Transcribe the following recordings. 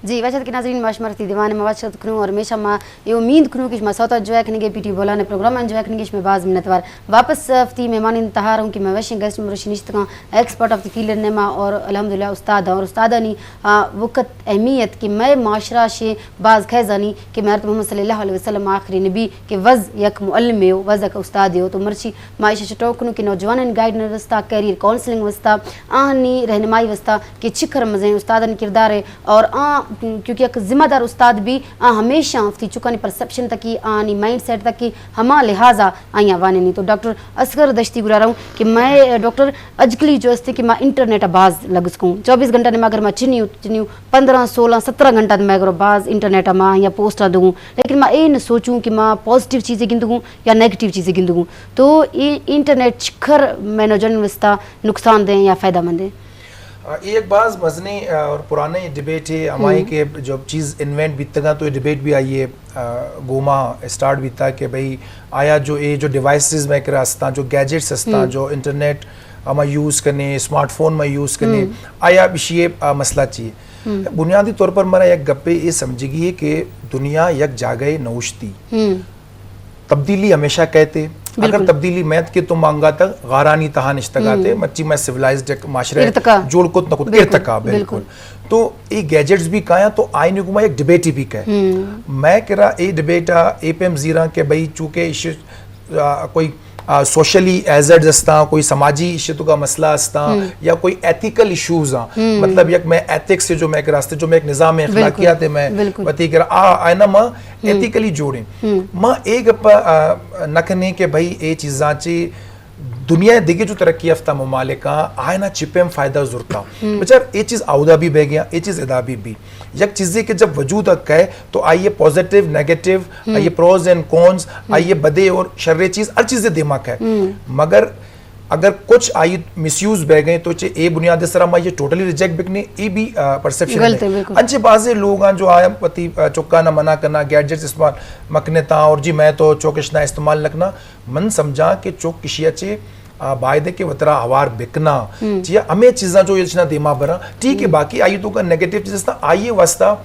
جی، وش اتکے ناظرین، ما شمارا وتی دیوان ء ما وش اتک کنوں اور ہمیشہ ما اے امید کنوں کہ شما سوت انجوائے کنگے، پی ٹی بولان ء پروگرام انجوائے کنگے، شمے باز منتوار۔ واپس، آ، وتی مہمانانی تہا رہوں کہ مئے وشیں گیسٹ مروشی نشتگاں، ایکسپرٹ آف دی فیلڈ نیما اور الحمدللہ استاد اور استادانی، آ، وقت اہمیت کہ مئے معاشرہ شے باز خیزانی کہ مئے حضرت محمد صلی اللہ علیہ وسلم آخری نبی کہ وز یک معلمے ہو، وز یک استادے ہو۔ تو مرچی ما ایشی چٹو کنوں کہ نوجوانانی گائیڈنس واسطہ، کیریئر کاؤنسلنگ واسطہ، آہانی رہنمائی واسطہ کہ چکر مزیں استادانی کردار ہے اور آ، کیونکہ یک ذمہ دار استاد بھی آ ہمیشہ وتی چکانی پرسپشن تکی، آنی مائنڈ سیٹ تکی ہما لحاظا آیاں وانینی۔ تو ڈاکٹر اصغر دشتی گرا رہوں کہ مئے ڈاکٹر اجکلی جو استے کہ ما انٹرنیٹ ء باز لگس کوں، چوبیس گھنٹہ نے ما اگر ما چنیو، چنیو پندرہ، سولہ، سترہ گھنٹہ نے ما اگر باز انٹرنیٹ ء ما یا پوسٹ ء دوں، لیکن ما اے نہ سوچوں کہ ما پازیٹیو چیزیں گندگوں یا نیگیٹیو چیزیں گندگوں۔ تو اے انٹرنیٹ چکر مئے نوجوان واسطہ نقصان دیں یا فائدہ مند ہیں؟ آ، اے یک باز مزنیں، آ، اور پرانے ڈیبیٹ ہے ہمائی کہ جو چیز انوینٹ بیتگا تو یہ ڈیبیٹ بھی آئیے، آ، گوما اسٹارٹ بیتا کہ بھئی آیا جو اے جو ڈیوائسز میں کرا ہستاں، جو گیجٹس ہستاں، جو انٹرنیٹ ہما یوز کنے، اسمارٹ فون میں یوز کنے، آیا بشیے، آ، مسئلہ چی ہے؟ بنیادی طور پر مارا یک گپے اے سمجھگی ہے کہ دنیا یک جاگہ نوشتی۔ تبدیلی ہمیشہ کہتے، اگر تبدیلی میت کہ تو مانگا تک غارانی تہا نشتگاتے، مرچی میں سیولائزڈ یک معاشرہ ارتقا۔ جوڑ کت نہ کت، ارتقا، بالکل۔ تو اے گیجٹس بھی کایاں تو آئین کو میں یک ڈیبیٹ ہی بھی کہے۔ میں کرا اے ڈیبیٹ آ اے پیم زیراں کہ بھئی چونکہ ایش، آ، کوئی، آ، سوشلی ہیزرڈز ہستاں، کوئی سماجی ایشی تو کا مسئلہ ہستاں یا کوئی ایتھیکل ایشوز ہاں، مطلب یک میں ایتھکس سے جو میں ایک راستے جو میں ایک نظام اخلاقیات ہے میں وتی کرا آ، آئینہ ما ایتھیکلی جوڑیں۔ ما اے گپا، آ، نہ کنیں کہ بھئی اے چیزاں چی دنیا دگہ جو ترقی یافتہ ممالک آں، آئینا چی پیم فائدہ زرتا۔ بچار اے چیز اودا بھی بہ گیا، اے چیز ادا بھی بھی۔ یک چیزے کہ جب وجود ء کئے تو آئیے پازیٹیو، نیگیٹیو، آئیے پروز اینڈ کونز، آئیے بدے اور شرے چیز، ہر چیزے دیما کئے۔ مگر اگر کچھ آئی مس یوز بہ گئے تو چہ اے بنیاد سرا ما یہ ٹوٹلی ریجیکٹ بکنے، اے بھی، آ، پرسپشن غلط ہے۔ بالکل۔ انچے بازے لوگ ہیں جو آیا پتی، آ، چکا نہ منع کرنا، گیجٹس استعمال مکنے تا اور جی میں تو چوکش نہ استعمال لکنا، من سمجھاں کہ چک کشیا چے، آ، بایدے کہ وترا ہوار بکنا۔ چیا ہمیں چیزاں جو یہ چنا دیما برا، ٹھیک ہے، باقی آئی تو کا نیگیٹو چیز استا، آئیے واسطہ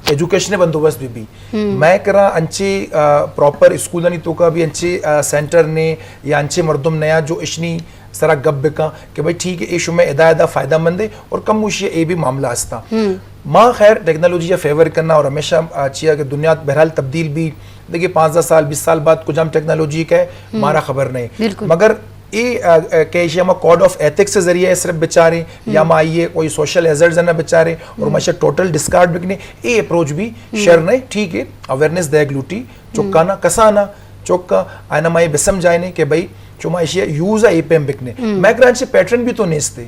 ایجوکیشن بندوبست بھی بھی۔ میں کرا انچے، آ، پراپر اسکولانی توکا بھی انچے، آ، سینٹر نے یا انچے مردم نیا جو اشنی سرا گپ بکا کہ بھئی ٹھیک ہے، اے شمے ادا ادا فائدہ مند ہے اور کم موشی اے بھی معاملہ استا۔ ما خیر ٹیکنالوجی یا فیور کرنا اور ہمیشہ، آ، چیا کہ دنیا بہرحال تبدیل بھی، دیکھیے پانزدہ سال، بیس سال بعد کجام ٹیکنالوجی کا ہے، مارا خبر نہیں۔ بالکل۔ مگر اے، آ، آ، کہ ایشی ہما کوڈ آف ایتھکس کے ذریعے صرف بچاریں یا ما آئیے کوئی سوشل ہیزرڈز نہ بچاریں اور ما ایشی ٹوٹل ڈسکارڈ بکنے، اے اپروچ بھی شر نہیں، ٹھیک ہے، اویئرنس دیگ لوٹی، چکانا کسانا، چکا آئینا ما یہ بسمجھائینے کہ بھئی چما ایشی یوز اے پیم بکنے۔ میں کرانچے پیٹرن بھی تو نیستے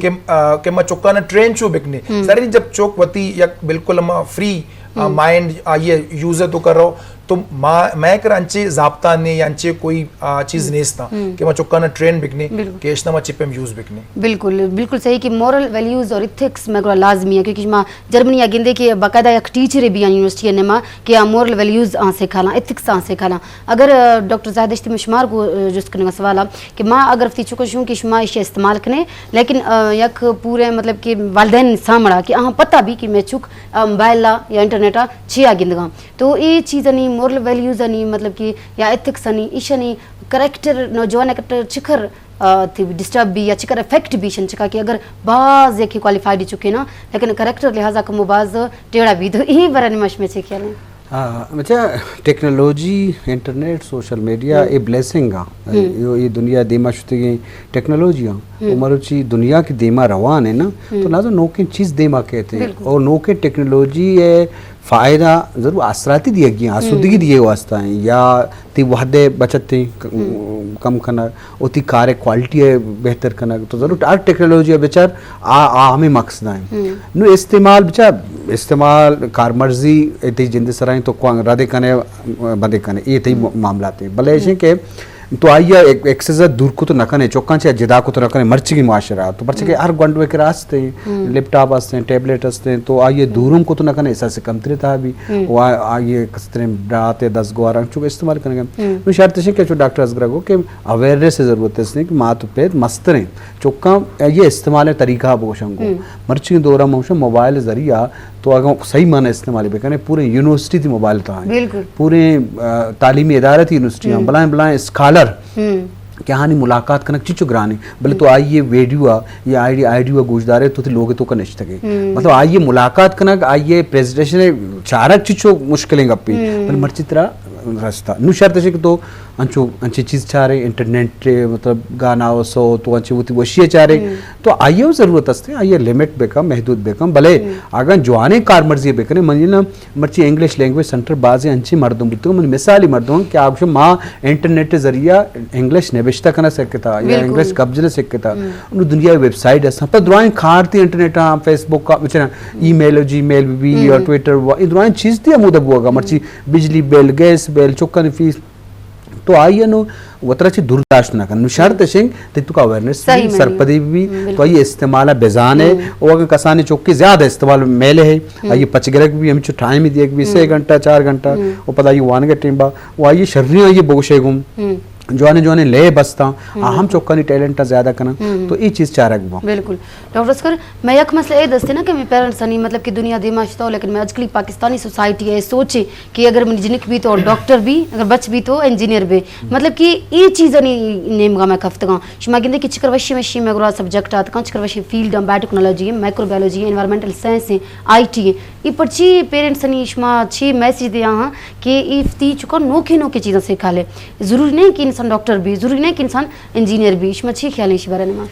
کہ، آ، کہ ما چکانا ٹرین چو بکنے۔ ظاہر ہے جب چک وتی یک بالکل ہما فری، آ، مائنڈ آئیے یوز تو کر رہو، تو ما، میں کرا انچے ضابطہ نے یا انچے کوئی، آ، چیز نیستا کہ ما چکانا ٹرین بکنے، کہ اشنا ما چی پیم یوز بکنے۔ بالکل، بالکل صحیح کہ مورل ویلیوز اور ایتھکس میں کرا لازمی ہے، کیونکہ ما جرمنی آ گندے کہ باقاعدہ یک ٹیچر بھی آں یونیورسٹی نیما کہ آ مورل ویلیوز آں سکھالاں، ایتھکس آں سکھالاں۔ اگر، آ، ڈاکٹر زاہد دشتی من شمار کو، آ، جست کنگا سوال آ کہ ما اگر وتی چکا شوں کہ شما ایشی استعمال کنے، لیکن، آ، یک پورے مطلب کہ والدین سامڑا کہ آہاں پتہ بھی کہ میں چک، آ، موبائل آ یا انٹرنیٹ آ چیا گندگاں۔ تو اے چیزانی مورل ویلیوزانی مطلب کہ یا ایتھکسانی ایشانی کریکٹر، نوجوان کریکٹر چکر، آ، تھی ڈسٹرب بھی یا چکر افیکٹ بھی شن چکا کہ اگر باز یکی کوالیفائیڈ چکے نا، لیکن کریکٹر لحاظا کم و باز ٹیڑا بھی۔ تو اے برانی مش میں چے خیال ہیں؟ ہاں، اچھا، ٹیکنالوجی، انٹرنیٹ، سوشل میڈیا، اے بلیسنگ آں۔ اے، اے دنیا دیما شتگیں ٹیکنالوجی آں۔ و مروچی دنیا کہ دیما روان ہے نا، تو لازم نوکیں چیز دیما کہتے ہیں۔ اور نوکیں ٹیکنالوجی ہے، فائدہ ضرور آسراتی دیگی ہیں، آسودگی دیے واسطہ ہیں، یا تی وحدے بچت ہیں، ک-، کم کنگ، و تی کار کوالٹی ہے بہتر کنگ۔ تو ضرور ہر ٹیکنالوجی ہے بچار، آ، آ ہمیں مقصد ہیں۔ نو استعمال بچار، استعمال کارمرزی، اے تی جند سرائیں تو کوان ردے کنے، بدے کنے، اے تی معاملات ہیں۔ بلے ایشیں کہ تو آئی ءَ ایک-، ایکسز ءَ دور کت نہ کنے، چکاں چہ جدا کت نہ کنے، مرچیگیں معاشرہ تو پرچہ کہ ہر گونڈوے کرا ہست ایں، لیپ ٹاپ ہست ایں، ٹیبلیٹ ہست ایں، تو آئی ءَ دور ہم کت نہ کنے، احساس کمتری تہا بی، و آ-، آئی ءِ کستریں برات ءِ دزگوار انچو استعمال کنگ ءَ۔ نوں شرط اش کہ چو ڈاکٹر اصغر ءَ گو کہ اویئرنس ءِ ضرورت است کہ مات و پت مستریں چکاں یہ استعمال طریقہ بوشن گو۔ مرچی دورہ موشن موبائل ذریعہ تو اگر صحیح معنی استعمال بکنے، پورے یونیورسٹی تئی موبائل تہا ایں۔ بالکل۔ پورے، آ، تعلیمی ادارہ تئی یونیورسٹی ہاں، بلائیں بلائیں اسکالر کہ آہانی ملاقات کنگ چچو گرانی، بلے تو آئی ءِ ویڈیو ءَ یا آئی ڈی، آئی ڈیو ءَ گوشدارے تو تئی لوگ توکا نشتگے۔ مطلب آئی ءِ ملاقات کنگ، آئی ءِ پریزنٹیشن چارگ چچو مشکلیں گپے، بلے مرچی ترا رستہ۔ نوں شرط اش کہ تو انچو، انچیں چیز چارے، انٹرنیٹ، مطلب گانا و سوت و انچیں وتی وشی چارے، تو آئی ءَ ضرورت است، آئی ءَ لمٹ بکن، محدود بکن، بلے اگاں جوانیں کارمرزی بکنے، من نا مرچی انگلش لینگویج سینٹر بازیں انچیں مردم بوتگ، من مثالی مردم کہ آ گوشن ما انٹرنیٹ ذریعہ انگلش نبشتہ کنہ سکتا یا انگلش گپ جنہ سکتا۔ انو دنیا ویب سائٹ است، پہ درائیں کارتی انٹرنیٹ ہاں، فیس بک، ای میل و جی میل بی یا ٹویٹر و اے درائیں چیز تئی ہمودا بوگا، مرچی بجلی بل، گیس بل، چکانی فیس، تو آئی ءَ نوں وترا چہ دور داشت نہ کن۔ نوں شرط اش انت تئی توکا اویئرنس بی، سرپدی بی، تو آئی استعمال ءَ بزانے۔ و اگاں کسانی چکے زیادہ استعمال میلے ہے، آئی پچ گرگ بی، ہمچو ٹائم دیگ بی، سے گھنٹہ، چار گھنٹہ، و پدا آئی وانگ ٹیم با، و آئی شریں آئی بگوشے گوں جوانیں جوانیں لے بستاں، آ ہم چکانی ٹیلنٹ زیادہ کنن، تو اے چیز چارگ باں۔ بالکل۔ ڈاکٹر اصغر، میں یک مسئلہ اے دستے نا کہ میں پیرنٹس انی مطلب کہ دنیا دیما شتو، لیکن میں اج کلی پاکستانی سوسائٹی اے سوچے کہ اگر منی جنک بی تو ڈاکٹر بی، اگر بچ بی تو انجینئر بی، مطلب کہ اے چیز انی نیمگا میں کفتگاں۔ شما گندے کہ چکر وشی وشی میں گرا سبجیکٹ آتکاں، چکر وشی فیلڈ ہیں، بایو ٹیکنالوجی ہیں، مائیکرو بایولوجی ہیں، انوائرمنٹل سائنس ہیں، آئی ٹی ہیں۔ اے پرچی پیرنٹس انی شما چی میسج دیا ہاں کہ اے وتی چکا نوکے نوکے چیزاں سکھا لے؟ ضروری نہیں کہ انسان ڈاکٹر بی، ضروری نہیں کہ انسان انجینئر بی۔ شما چی خیال ہیں اسی بارے میں؟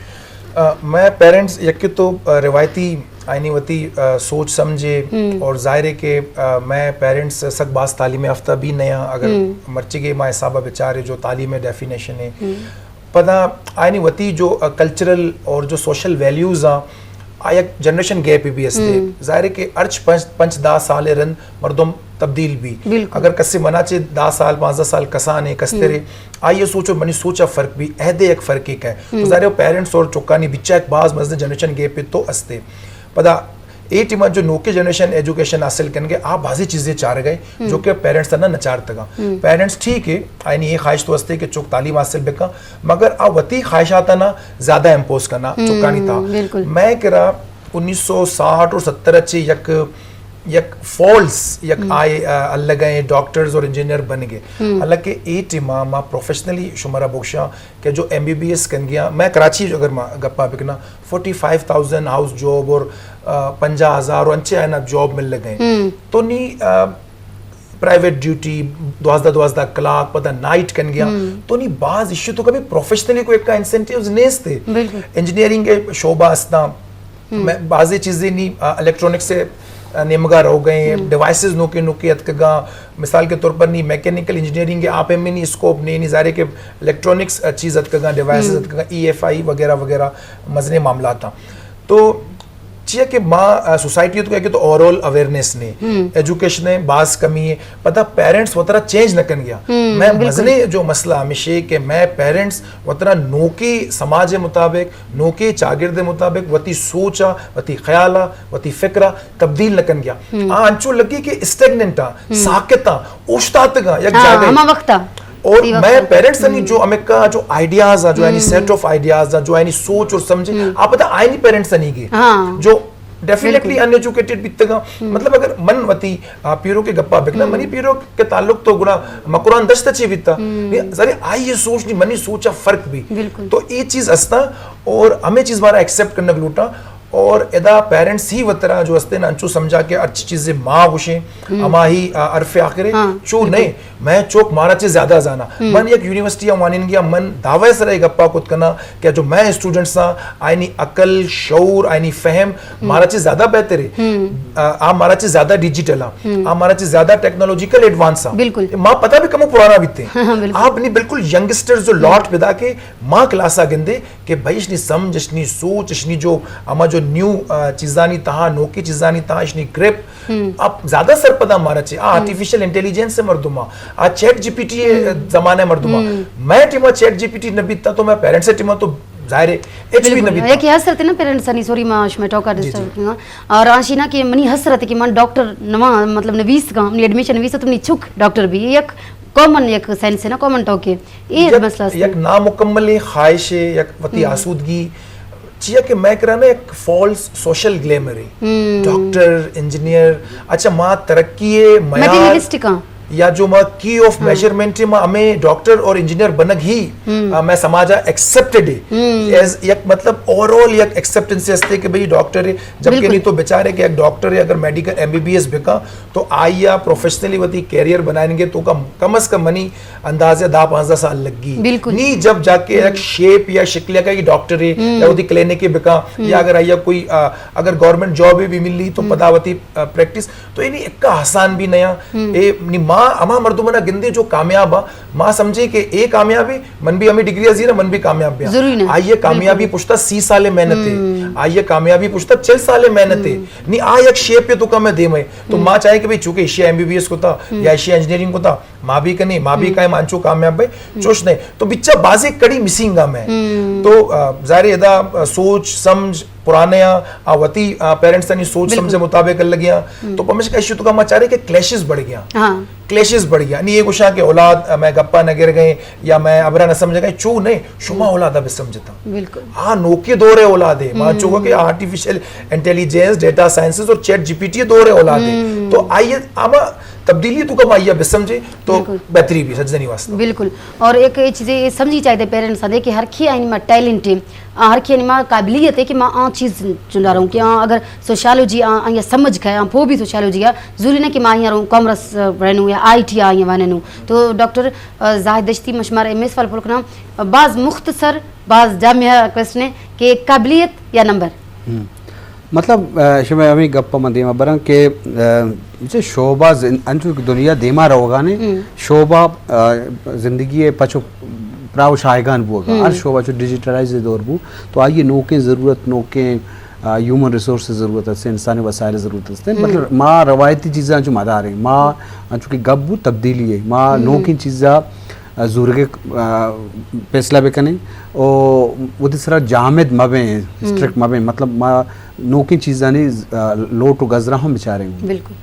آ، میں پیرنٹس یکے تو، آ، روایتی آئینی وتی، آ، سوچ سمجھے اور ظاہر ہے کہ، آ، میں پیرنٹس سک باز تعلیم یافتہ بھی نیا، اگر مرچی کے ما حسابہ بچارے جو تعلیم ڈیفینیشن ہے، پدا آئینی وتی جو، آ، کلچرل اور جو سوشل ویلیوز آ، آ یک جنریشن گیپ بھی استے۔ ظاہر ہے کہ ہرچ پنچ، پنچ دہ سال رند مردم تبدیل بی۔ بالکل۔ اگر کسے منا چے دہ سال، پانزدہ سال کسانے، کسترے، آئی سوچ اور منی سوچا فرق بی، عہدے یک فرق ایک ہے۔ تو ظاہر ہے پیرنٹس اور چکانی بچا ایک باز مزدے جنریشن گیپ تو استے۔ پدا اے ٹیما جو نوکے جنریشن ایجوکیشن حاصل کنگے، آ بازی چیزیں چار گئے جو کہ پیرنٹس نا نچارتگا۔ پیرنٹس ٹھیک ہے، آئینی یہ خواہش تو استے کہ چک تعلیم حاصل بکا، مگر آ وتی خواہشاتا نا زیادہ امپوز کنا چکانی تا۔ بالکل۔ میں کرا انیس سو ساٹھ اور ستر اچے یک، یک فالس، یک آئے، آ، الگ ہیں ڈاکٹرز اور انجینئر بن گئے۔ حالانکہ اے ٹیما ما پروفیشنلی شمارا بوشاں کہ جو ایم بی بی ایس کن گیا، میں کراچی اگر ما گپا بکنا، فورٹی فائیو تھاؤزینڈ ہاؤس جاب اور، آ، پنجاہ ہزار اور انچے آئینا جاب مل لگے۔ تو نی، آ، پرائیویٹ ڈیوٹی، دوازدہ دوازدہ کلاک، پدا نائٹ کن گیا۔ تو نی باز ایشو تو کبھی پروفیشنلی کوئی ایک انسینٹیوز نیستے۔ بالکل۔ انجینئرنگ کے شعبہ استا، میں بازی چیزیں نی، آ، الیکٹرانکس سے، آ، نیمگا رو گئے ہیں، ڈیوائسز نوکے نوکے اتکگا، مثال کے طور پر نی میکینیکل انجینئرنگ کے آپ میں نی اسکوپ نہیں، نی ظاہر ہے کہ الیکٹرانکس، آ، چیز اتکگا، ڈیوائسز اتکگا، ای ایف آئی وغیرہ وغیرہ مزنے معاملات ہیں۔ تو چیا کہ ما، آ، سوسائٹی تو کہ تو اوورآل اویئرنس نے، ایجوکیشن نے باز کمی ہے، پدا پیرنٹس وترا چینج نہ کن گیا۔ میں مزنے جو مسئلہ ہمیشہ کہ میں پیرنٹس وترا نوکی سماج مطابق، نوکی چاگرد مطابق وتی سوچا، وتی خیالا، وتی فکرا تبدیل نہ کن گیا۔ آ انچو لگی کہ اسٹیگننٹ آ، ساکت آ، اوشتاتگا یک جاگہ۔ ہما وقتا۔ اور میں پیرنٹس انی جو ہمیں کا جو آئیڈیاز آ، جو یعنی سیٹ آف آئیڈیاز آ، جو یعنی سوچ اور سمجھے، آپ پتا آئینی پیرنٹس انی گے۔ جو ڈیفینیٹلی ان ایجوکیٹڈ بیتگا۔ مطلب اگر من وتی، آ، پیرو کے گپا بکنا، منی پیرو کے تعلق تو گڑا مکران دشت چی بیتا۔ ذرے آئی یہ سوچ نہیں، منی سوچا فرق بھی۔ تو یہ چیز استا اور ہمیں چیز مارا ایکسپٹ کرنا لوٹا۔ اور ادا پیرنٹس ہی وترا جو استے نا انچو سمجھا کہ ہر چیز ما گوشیں، ہما ہی، آ، حرف آخر ہے۔ چو نہیں، میں چوک مارا چے زیادہ زانا۔ من یک یونیورسٹی آ وانین گیا، من دعوی سر اے گپا کت کنا کہ جو میں اسٹوڈنٹس آ، آئینی عقل، شعور، آئینی فہم مارا چے زیادہ بہتر ہے۔ آ، آ مارا چے زیادہ ڈیجیٹل آ، آ مارا چے زیادہ ٹیکنالوجیکل ایڈوانس آ۔ بالکل۔ ما پتہ بھی کمو پرانا بیتے ہیں۔ آپ نی بالکل ینگسٹر جو لاٹ پیدا کے ما کلاسا گندے کہ بھائی اشنی سمجھ، اشنی سوچ، اشنی جو ہما جو نیو چیزانی تہا، نوکیں چیزانی تہا اشنی گرپ اب زیادہ سرپداں مارا چے. آ آرٹیفیشل انٹیلیجنس ءِ مردم آ، آ چیٹ جی پی ٹی ءِ زمانہ ءِ مردم آ. مئے ٹیما چیٹ جی پی ٹی نہ بیتا تو مئے پیرنٹس ءِ ٹیما تو ظاہر ہے ہچ بھی نہ بیتا. یک حسرت نا پیرنٹس آنی، سوری، ما شمئے ٹاک ءَ ڈسٹرب کنگا. اور آشی نا کہ منی حسرت کہ من ڈاکٹر نواں، مطلب، نویس کا، منی ایڈمیشن نویس تو منی چک ڈاکٹر بھی، یک کامن، یک سینس ہے نا، کامن ٹاک ہے. اے مسئلہ است. یک نامکمل خواہش ہے، یک وتی آسودگی، چیا کہ مئے کرا نا یک فالس سوشل گلیمر ہے. ڈاکٹر، انجینئر، اچھا، ما ترقی ہے معیار یا جو ما کی آف میجرمنٹ ہے، ما ہمیں ڈاکٹر اور انجینئر بنگ ہی، آ، مئے سماجا ایکسپٹڈ ہے. ایز یک، مطلب، اوور آل یک ایکسپٹنس ہستے کہ بھئی ڈاکٹر ہے، جبکہ نہیں تو بیچارے کہ یک ڈاکٹر ہے، اگر میڈیکل ایم بی بی ایس بکا تو آئی آ پروفیشنلی وتی کیریئر بنائیں گے تو کم، کم از کم منی اندازے دہ پانزدہ سال لگی. نی جب جا کے یک شیپ یا شکل کا یہ ڈاکٹر ہے یا وتی کلینک بکا، یا اگر آئی کوئی، آ، اگر گورنمنٹ جاب بھی ملی تو پدا وتی، آ، پریکٹس تو یعنی ایک آسان بھی نیا. اے نی ما ہما مردم نا گندے جو کامیاب آ، ما سمجھے کہ اے کامیاب ہے، من بھی ہمیں ڈگری ازیرا، من بھی کامیاب بھی. آئیے کامیابی پشتا سی سال محنت ہے، آئیے کامیابی پشتا چل سال محنت ہے. نی آ یک شیپ ہے تو کم ہے دے میں. تو ما چاہے کہ بھئی چونکہ ایشیا ایم بی بی ایس کو تھا یا ایشیا انجینئرنگ کو تھا، ما بھی کنی، ما بھی کائیں مانچو کامیاب بھائی، چوش نہیں. تو بچہ بازی کڑی مسنگ آ میں. تو، آ، ظاہر ہے ادا، آ، سوچ سمجھ پرانے آ، آ وتی، آ، پیرنٹس آنی سوچ سمجھ مطابق کر لگیا. تو پمش کا ایشو تو کا ما چاہ رہے کہ کلیشز بڑھ گیا. کلیشز بڑھ گیا. نہیں یہ گوشاں کہ اولاد، آ، میں گپا نہ گر گئے یا میں ابرا نہ سمجھ گئے، چو نہیں، شما اولاد اب سمجھتا. آ نوکے دور ہے اولاد ہے. ما چو کہ آرٹیفیشل انٹیلیجنس، ڈیٹا سائنسز اور چیٹ جی پی ٹی دور ہے اولاد ہے. تو آئیے اما تبدیلی تو کم آئیے بسمجھے تو بہتری بھی سجدنی واسطہ. بالکل. اور ایک یہ چیزیں یہ سمجھی چاہیے پیرنٹس آدھے کہ ہر کھی آئین میں ٹیلنٹ ہے، آ، ہر کھی آئین میں قابلیت ہے کہ ماں آ چیز چنڈا رہوں کہ آ اگر سوشالوجی آ، آ یا سمجھ کھائے، آ پو بھی سوشالوجی آ، ضروری نہ کہ ماں آئی رہوں کامرس، آ، رہنوں یا آئی ٹی آ آئی واننوں. تو ڈاکٹر، آ، زاہد دشتی مشمار ایم ایس وال پلکنا، آ، باز مختصر، باز جامعہ کوشچن ہے کہ قابلیت یا نمبر؟ مطلب، آ، شما ہمیں گپ من دیما براں کہ، آ، چہ شعبہ زن-، انچو کہ دنیا دیما روگانے، شعبہ، آ، زندگی پچو پراو شاہگان بوگا. ہر شعبہ چو ڈیجیٹلائز دور بو، تو آئیے نوکیں ضرورت، نوکیں، آ، ہیومن ریسورس ضرورت است، انسانی وسائل ضرورت است. مطلب، ما روایتی چیزاں چو مداریں، ما انچو کہ گپ بو تبدیلی ہے، ما نوکیں چیزا آ، زورگ ءِ، آ، فیصلہ بکنیں و وتی سرا جامد مبیں، اسٹرکٹ مبیں، مطلب ما نوکیں چیزانی، آ، لوٹ و گزرا ہم بچاریں. بالکل.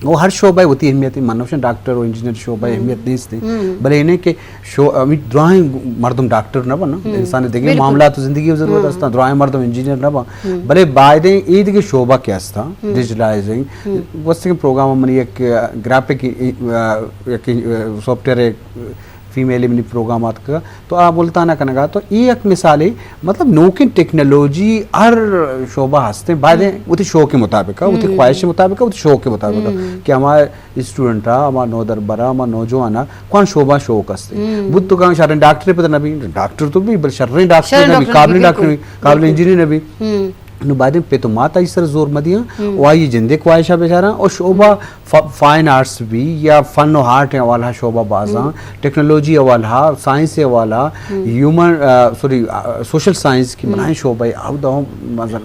و ہر شعبہ وتی اہمیت ہے، من نوشن ڈاکٹر و انجینئر شعبہ اہمیت نیست ہے. بلے انہیں کہ شو-، امی دراہیں مردم ڈاکٹر نہ بنا، انسان دیگه معاملات و زندگی و ضرورت ہستاں، دراہیں مردم انجینئر نہ بنا. بلے بایدیں اے دیگه شعبہ کہ ہستاں، ڈیجیٹلائزنگ، وستگیں پروگرام منی یک، آ، گرافک، آ، یک، آ، سافٹ ویئر فیمیل منی پروگرام آتکا، تو آ ملتانا کنگا، تو اے یک مثالے، مطلب نوکیں ٹیکنالوجی ہر شعبہ ہستیں، باید وتی شوق مطابق، وتی خواہش مطابق، وتی شوق مطابق کہ ہما اسٹوڈنٹ آ، ہما نودربر آ، ہما نوجوان آ، کوان شعبہ شوق ہستیں. بوت تو کان شریں ڈاکٹر پتہ نہ بی، ڈاکٹر تو بی، بل شریں ڈاکٹر نہ بی، قابل ڈاکٹر نہ بی، قابل انجینئر نہ بی. نو بایدیں پت و مات آئی سر زور مدیاں و آئی جندے خواہشا بچاراں و شعبہ ف-، فائن آرٹس بی یا فن و آرٹ حوالہ شعبہ بازاں، ٹیکنالوجی حوالہ، سائنس حوالہ، ہیومن، آ، سوری، آ، سوشل سائنس کی بلائیں شعبہ آؤ دہوں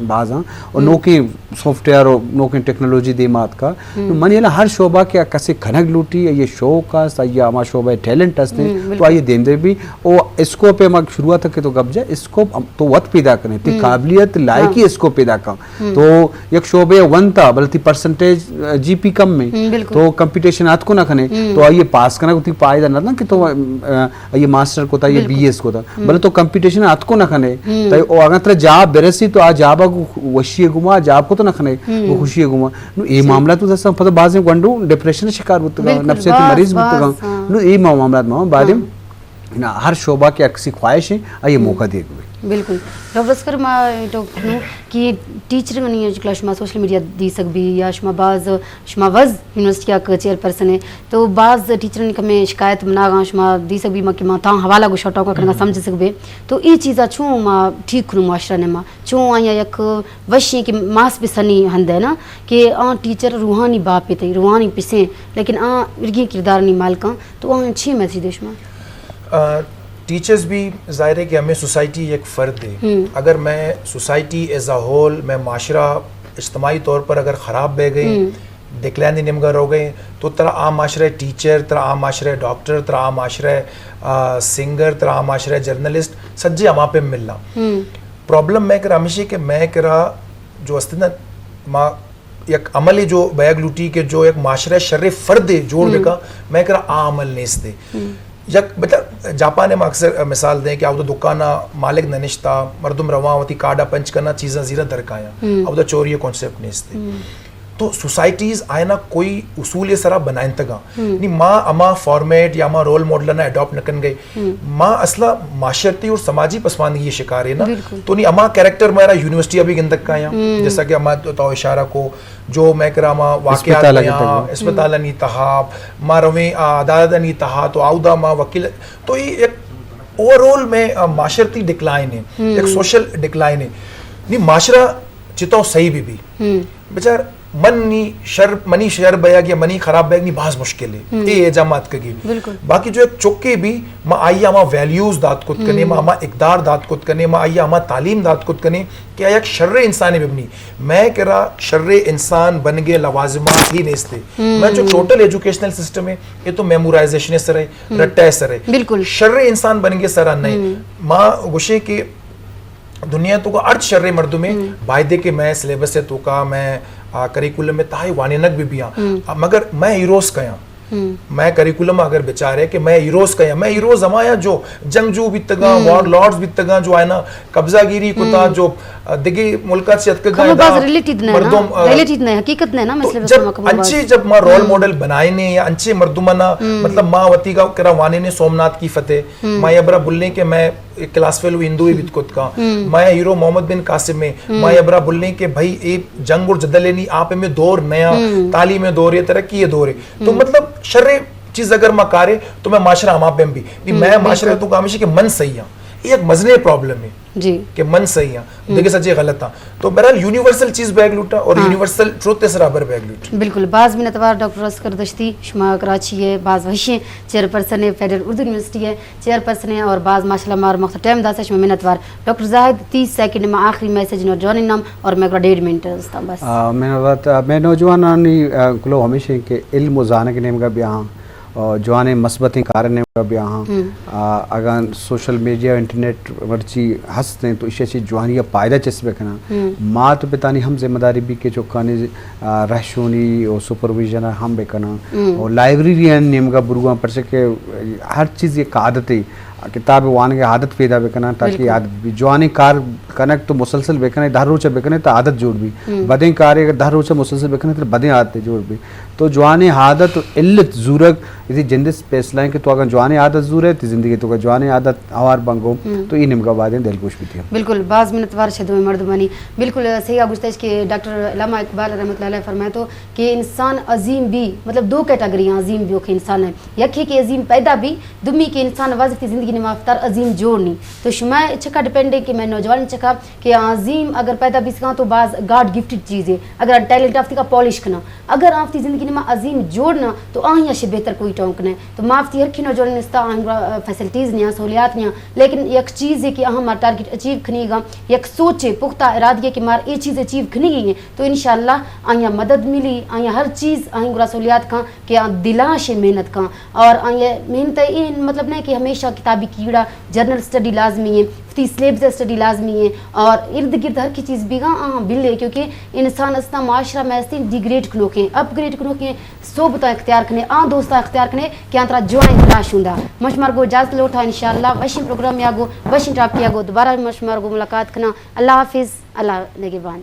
بازاں و نوکیں سافٹ ویئر و نوکیں ٹیکنالوجی دیما آتکا. نو من یلا ہر شعبہ کہ کسے کنگ لوٹی، یہ شوق است، یا ہما شعبہ ٹیلنٹ است، تو آئی دیم دے بی او اسکوپ ہے، ما شروعات کہ تو گپ جا، اسکوپ تو وت پیدا کنے، تی قابلیت، لائقی اسکوپ پیدا کن. تو یک شعبے ونتا، بلے تی پرسنٹیج، آ، جی پی کم میں، تو کمپٹیشن آتکو نہ کنے، تو آئیے پاس کنا، تی پائدہ نہ کہ تو، آ، آئیے ماسٹر کو تا، یہ بی ایس کو تا، بلے تو کمپٹیشن آتکو نہ کنے، تو او اگر ترا جاب برسی تو آ جاب کو وشی گما، جاب کو تو نہ کنے، وہ خوشی گما. نو اے معاملہ تو دستا پتہ بازیں گونڈو ڈپریشن شکار بوتگا، نفسیاتی مریض بوتگا. نو اے معاملات ما بارے نا، ہر شعبہ کہ کسی خواہش ہے، آئی موقع دیگ بی. بالکل. ڈاکٹر اصغر، ما تو کنوں کہ ٹیچر منی اجکلا شما سوشل میڈیا دی سک بی یا شما باز، شما وز یونیورسٹی آ چیئر پرسن ہے، تو باز ٹیچر نی کمیں شکایت مناگاں شما دی سک بی، ما کہ ما تاں حوالہ گو شاٹ آؤٹ کرنا سمجھ سک بی. تو اے چیزا چون ما ٹھیک کنوں معاشرہ نے ما؟ چون آیا یک وشیں کہ ماس بسنی ہند ہے نا کہ آ ٹیچر روحانی باپ تئی، روحانی پسیں، لیکن آ ارگیں کردار نی مالکاں، تو آ چی میسج دے شما؟ آ، ٹیچرز بھی ظاہر ہے کہ ہمیں سوسائٹی ایک فرد ہے۔ اگر میں سوسائٹی ایز اے ہول، میں معاشرہ اجتماعی طور پر اگر خراب بہ گئے، ڈکلائن دی نیمگا رو گئے، تو ترا آ معاشرہ ٹیچر، ترا آ معاشرہ ڈاکٹر، ترا آ معاشرہ، آ، سنگر، ترا آ معاشرہ جرنلسٹ، سجے ہما پہ ملنا۔ پرابلم میں کرا ہمیشہ کہ میں کرا جو است نا، ما یک عمل جو بیگ لوٹی کہ جو یک معاشرہ شر فرد جوڑ بکا، میں کرا آ عمل نیست ہے۔ یک، مطلب، جاپان میں اکثر مثال دیں کہ اودا دکان مالک نہ نشتا، مردم رواں وتی کارڈا پنچ کرنا، چیزاں زیرا درکایاں، اودا چوری کانسیپٹ نیست ہے۔ تو سوسائٹیز آئینا کوئی اصول سرا بنائنتگاں۔ نی ما اما فارمیٹ یا اما رول ماڈل نہ اڈاپٹ نہ کن گئے۔ ما اصلا معاشرتی اور سماجی پسماندگی شکار ہے نا۔ تو نی اما کریکٹر میرا یونیورسٹی ابھی گندگ کا یا، جیسا کہ اما تو، تو اشارہ کو، جو میں کرا ما واقعات اسپتال بیاں، اسپتال نی تہا، ما رویں، آ، عدالت نی تہا، تو آودا ما وکیل، تو یہ ایک اوور آل میں، آ، معاشرتی ڈکلائن ہے، ایک سوشل ڈکلائن ہے۔ نی معاشرہ چتو صحیح بھی بھی۔ بچار من نی شر، منی شر بیگ یا منی خراب بیگ نی باز مشکل ہے۔ اے ایجا ما اتکگی۔ باقی جو ایک چکے بھی، ما آئی ہما ویلیوز دات کت کنے، ما ہما اقدار دات کت کنے، ما آئی ہما تعلیم دات کت کنے کہ آ یک شر انسانے ببنی۔ میں کرا شر انسان بنگے لوازمات ہی نیستے۔ میں جو ٹوٹل ایجوکیشنل سسٹم ہے، یہ تو میمورائزیشن سر ہے، رٹہ سر ہے۔ شر انسان بنگے سرا نہیں۔ ما گوشے کہ دنیا تو کا ارچ شریں مردمے بایدے کہ میں سلیبس تو کا، میں، آ، کریکولم میں تاہی وانینگ بھی بیاں۔ آ، مگر میں ہیروز کیاں۔ میں کریکولم اگر بچارے کہ میں ہیروز کیاں، میں ہیروز ہمایاں جو جنگجو بیتگاں، وار لارڈز بیتگاں، جو آئینا قبضہ گیری کتا، جو، آ، دگے ملکا چہ اتکگاں، کمو باز ریلیٹڈ نہ، مردم، آ، ریلیٹڈ نہ، حقیقت نہ نا، مثل جب کمو باز۔ انچے جب ما رول ماڈل بنائے نے یا انچے مردماں نا، مطلب، ما وتی کا کرا وانے نے سومنات کی فتح، ما یا برا بلیں کہ میں کلاس فیلو ہندو ہی بیت کت کا۔ ما یا ہیرو محمد بن قاسم میں، ما یا برا بلیں کہ بھائی، اے جنگ اور جدل نہیں، آپ میں دور نیا، تعلیم دور ہے، ترقی دور ہے۔ تو مطلب، شر چیز اگر ما کارے، تو میں معاشرہ ہما پہ بھی نہیں، میں معاشرہ تو کا ہمیشہ کہ من صحیح ہاں۔ یہ ایک مزنے پرابلم ہے کہ من صحیح ہاں، دیکھے سچے غلط ہاں۔ تو بہرحال یونیورسل چیز بیگ لوٹا اور یونیورسل ٹروتھ اس رابر بیگ لوٹا۔ بالکل، باز منتوار ڈاکٹر اصغر دشتی، شما کراچی ہے، باز وشیں چیئر پرسن ہے فیڈرل اردو یونیورسٹی ہے، چیئر پرسن ہیں اور باز ماشاءاللہ مار مخت ٹائم داسا شما منتوار۔ ڈاکٹر زاہد، تیس سیکنڈ میں آخری میسج نوجوان نام اور میں ڈیڑھ منٹ استاں بس۔ آ، میں وت-، آ، میں نوجوانانی، آ، کلو ہمیشہ ہیں کہ علم و زانگ نیمگا بیاہاں اور جوانیں مثبتیں کار نیمگا بیاہاں۔ آ، اگاں سوشل میڈیا، انٹرنیٹ مرچی ہست ہیں تو اشی چی جوانی یا فائدہ چس بکناں۔ مات پتانی ہم ذمہ داری بھی کہ چکانی، آ، رہشونی و سپرویژن ہم بکناں۔ اور لائبریری نیمگا بروگاں، پرچہ کہ ہر چیز یک عادت ہے۔ کتاب وانگ ء عادت پیدا بکناں تاکہ عادت بی۔ جوانیں کار کنگ تو مسلسل بکنے، دہ روچ بکنے تو عادت جوڑ بی۔ بدیں کارے اگر دہ روچ مسلسل بکنے تو بدیں عادت جوڑ بی۔ تو جوانیں عادت و علت زورگ اسی جندس فیصلہ ہیں کہ تو اگر جوانیں عادت زورے تو زندگی تو کا جوانیں عادت ہوار بنگو۔ تو یہ نمگا بادیں دلگوش بیتی۔ بالکل، باز منتوار شدویں مردمانی۔ بالکل صحیح گوشتش کہ ڈاکٹر علامہ اقبال رحمۃ اللہ علیہ فرمائے تو کہ انسان عظیم بی، مطلب دو کیٹیگری عظیم بیوک انسان ہے۔ یکے کہ عظیم پیدا بی، دومی کہ انسان واز وتی زندگی نما وفتار عظیم جوڑ نی۔ تو شما چکا ڈیپینڈ ہے کہ میں نوجوان چکا کہ عظیم اگر پیدا بیسگاں تو باز گاڈ گفٹڈ چیز ہے۔ اگر ٹیلنٹ آفتی کا پالش کناں، اگر آفتی زندگی نما عظیم جوڑ نہ تو آہی اشے بہتر کوئی ٹونک نہ۔ تو ما آفتی ہر کی نوجوان نستا آہی گڑا فیسلٹیز نیا، سہولیات نیا، لیکن یک چیز ہے کہ اہم ٹارگٹ اچیو کنیگا، یک سوچے، پختہ ارادی ہے کہ مار اے چیز اچیو کنیگی ہے۔ تو انشاءاللہ آئیاں مدد ملی، آئیاں ہر چیز آئیں گڑا سہولیات کاں کہ آ دلاں شے محنت کاں اور آئیں محنت اے مطلب نہ کہ ہمیشہ کتابی کیڑا، جرنل سٹڈی لازمی ہے، وتی سلیبس سٹڈی لازمی ہے اور ارد گرد ہر کی چیز بیگاں آہاں بلے، کیونکہ انسان استا معاشرہ میں استے ڈیگریڈ کنوکیں، اپ گریڈ کنوکیں، صحبتاں اختیار کنے، آ دوستاں اختیار کنے کہ آں ترا جوائیں ترا شوندا۔ مشمار گو اجازت لوٹا، انشاءاللہ وشیں پروگرام یا گو وشیں ٹاپک یا گو دوبارہ مشمار گو ملاقات کنا۔ اللہ حافظ، اللہ نگہبان۔